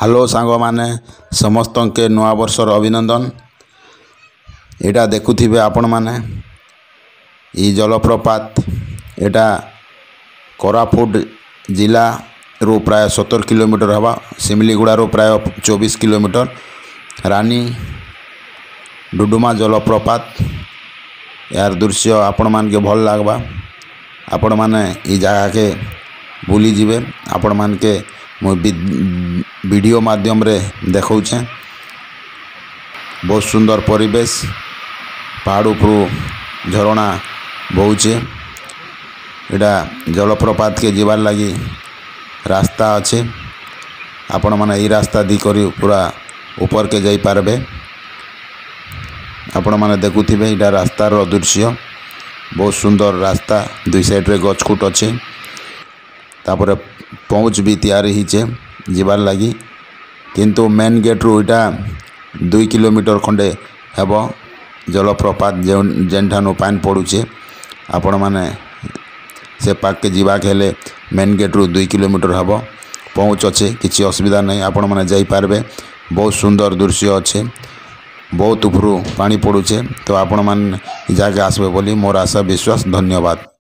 Hello ସାଙ୍ଗମାନେ, ସମସ୍ତଙ୍କୁ ନୂଆ ବର୍ଷର ଅଭିନନ୍ଦନ। ଏଇଟା ଦେଖୁଥିବେ ଆପଣମାନେ ଏଇ ଜଳପ୍ରପାତ। ଏଇଟା କୋରାପୁଟ ଜିଲ୍ଲାରୁ ପ୍ରାୟ 17 କିଲୋମିଟର ହେବା, ସିମିଳିଗୁଡ଼ାରୁ ପ୍ରାୟ 24 କିଲୋମିଟର। ରାନୀ ଡୁଡୁମା ଜଳପ୍ରପାତ, ଏହାର ଦୃଶ୍ୟ ଆପଣମାନକେ ଭଲ ଲାଗ୍ବା। ଆପଣମାନେ ଏଇ ଜାଗାକେ ବୁଲିଯିବେ। ଆପଣମାନକେ ମୁଁ ଭିଡ଼ିଓ ମାଧ୍ୟମରେ ଦେଖାଉଛେଁ। ବହୁତ ସୁନ୍ଦର ପରିବେଶ, ପାହାଡ଼ ଉପରୁ ଝରଣା ବହୁଛେ। ଏଇଟା ଜଳପ୍ରପାତକେ ଯିବାର୍ ଲାଗି ରାସ୍ତା ଅଛେ। ଆପଣମାନେ ଏଇ ରାସ୍ତା ଦି କରି ପୁରା ଉପରକେ ଯାଇପାରବେ। ଆପଣମାନେ ଦେଖୁଥିବେ, ଏଇଟା ରାସ୍ତାର ଦୃଶ୍ୟ। ବହୁତ ସୁନ୍ଦର ରାସ୍ତା, ଦୁଇ ସାଇଡ଼ରେ ଗଛ ଖୁଟ ଅଛେ। ତାପରେ ପହଞ୍ଚ ବି ତିଆରି ହେଇଛେ ଯିବାର୍ ଲାଗି। କିନ୍ତୁ ମେନ୍ ଗେଟ୍ରୁ ଏଇଟା 2 କିଲୋମିଟର ଖଣ୍ଡେ ହେବ ଜଳପ୍ରପାତ, ଯେଉଁ ଯେନ୍ଠାନୁ ପାନ୍ ପଡ଼ୁଛେ। ଆପଣମାନେ ସେ ପାଖ୍କେ ଯିବାକେ ହେଲେ ମେନ୍ ଗେଟ୍ରୁ 2 କିଲୋମିଟର ହେବ। ପହଞ୍ଚ ଅଛେ, କିଛି ଅସୁବିଧା ନାହିଁ, ଆପଣମାନେ ଯାଇପାରବେ। ବହୁତ ସୁନ୍ଦର ଦୃଶ୍ୟ ଅଛେ, ବହୁତ ଉପରୁ ପାଣି ପଡ଼ୁଛେ। ତ ଆପଣମାନେ ଏ ଜାଗାକେ ଆସିବେ ବୋଲି ମୋର ଆଶା, ବିଶ୍ୱାସ। ଧନ୍ୟବାଦ।